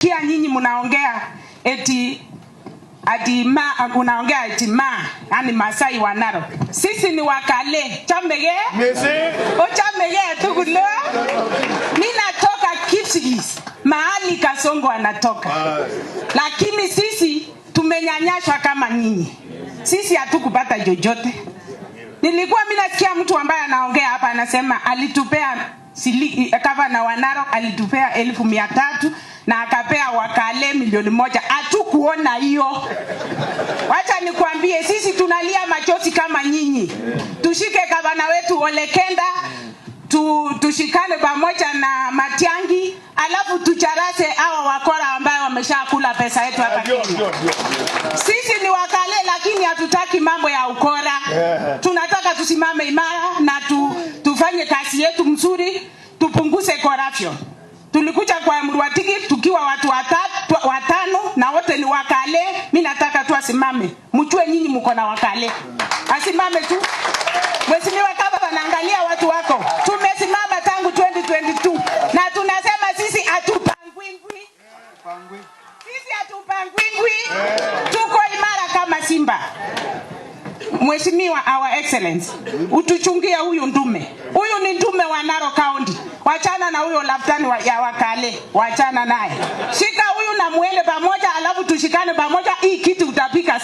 Kia nyinyi mnaongea eti ati ma unaongea eti ma, yani Masai wa Narok. Sisi ni Wakale. Chamege? Ochamege tugulo. Mimi natoka Kipsigis, mahali Kasongo anatoka. Lakini sisi tumenyanyaswa kama nyinyi. Sisi hatukupata chochote. Nilikuwa mimi nasikia mtu ambaye anaongea hapa anasema alitupea gavana wa Narok alitupea 300,000 na akapea Wakale 1 milioni. Hatukuona hiyo. Wacha nikwambie, sisi tunalia machozi kama nyinyi. Tushike gavana wetu Ole Kenta, tushikane pamoja na Matiang'i, alafu tucharase hawa wakora ambayo wameshakula pesa yetu hapa Kenya. Sisi ni Wakale, lakini hatutaki mambo ya ukora. Tunataka tusimame imara na tufanye kazi yetu mzuri, tupunguze corruption. Tulikuja kwa Emurua Dikirr tukiwa watu watatu, watano na wote ni Wakale. Mimi nataka tu asimame, mjue nyinyi mko na Wakale, asimame tu. Mheshimiwa Kaba, anaangalia watu wako. Tumesimama tangu 2022 na tunasema sisi hatupangwingwi, sisi hatupangwingwi, tuko imara kama simba. Mheshimiwa, Our Excellence, utuchungie huyu ndume. Huyu ni ndume wa Narok County. Wachana na huyo laftani ya Wakale, wachana naye. Shika huyu na muende pamoja, alafu tushikane pamoja. Hii kitu utapika.